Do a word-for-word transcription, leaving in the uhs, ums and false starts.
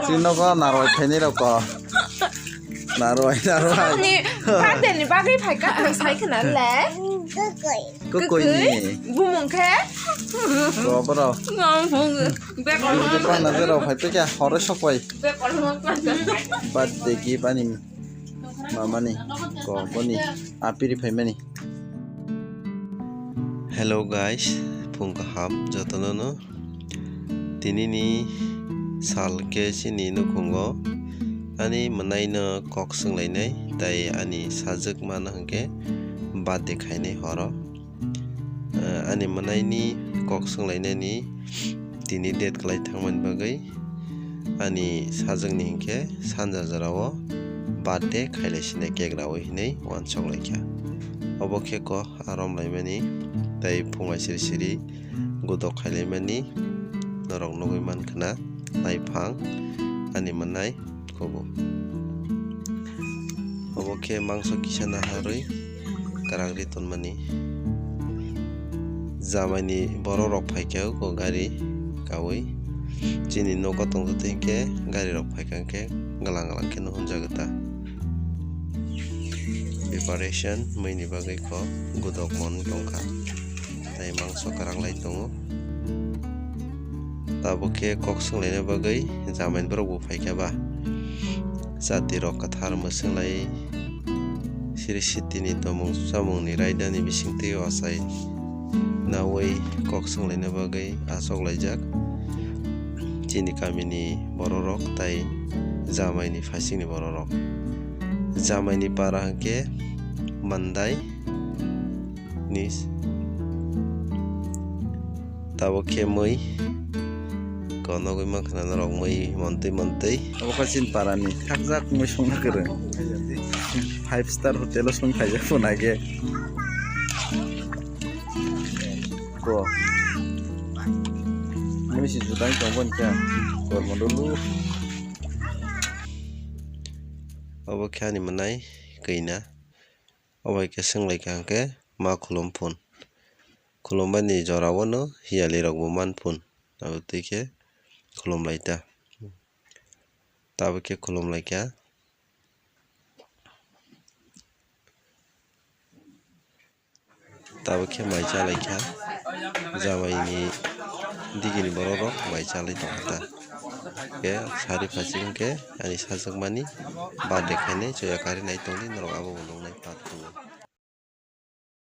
Chini nogo narwai phainai rok ko. Narwai, narwai. Ni birthday ni bagwi phaikha, ang sai khna le. Kwkwi ni. Bumung khe? Bo borok. Ngong bumung. Bek. Bumung khe bana berok phai pekya horo sok pai. Bek. Birthday gift ani mamani ko boni apiri phaimani. Hello guys, phung kaham jotono no. Tinini sal khe chini nukhungo ani mwnaino kok swnglainai, tai ani sajwk mano hwnkhe birthday khainai horo. Eh, ani mwnaini kok swnglainani tini date kwlai thangmani bagwi ani sajwkni hwnkhe sanja jorao birthday khailai sini cake raui hinwi uansuk laikha. Obo khe ko arom laimani tei phungai siri siri gudok khailaimani norok nugui mankha na naiphang ani mwnai kubu. Obo khe mangso kisa naharwi kwrang ri tonmani. Jamaini borok rok phaikha o gari kaui. Chini nogo tongthote hinkhe gari rok phaikha hinkhe glang glang khe no hwnjagwi ta. Preparation mui ni bagwi kho gudok mon tongkha. Tei mangso kwrang lai tongo. Tabuk khe kok swnglaina bagwi jamaini borok bo phaikha ba. Jati rok kwthar mwswk lai siri sitini tomung chamungni raidani bisingtwi ochai naui kok swnglaina bagwi achok laijak chini kamini bororok tai jamaini phaisingni bororok. Jamaini para hwnkhe Mandai ni. Tabuk khe mui ko nogwi mankha na norok mui montwi montwi. Obo khe chini parani khakjak mui songna kwrwng. Five star hotel o song khaijak phunai khe. Ko. Mui si jutai tongbo khe. Kormo dulu. Obo khe ani mwnai kwina. Obo hai khe swnglaikha hwnkhe ma khulum phun. Khulumbani jorao no hiyali rokbo man phun. Abo twi khe khulum lai ta. Tabuk khe khulum lai kha. Tabuk khe mai cha lai kha. Jamaini digini borok rok mai cha lai tong kha ta. Khe sari phasing khe ani sajwkmani birthday khainai choya kari nai tongdi norok abo bo nuknai pathor.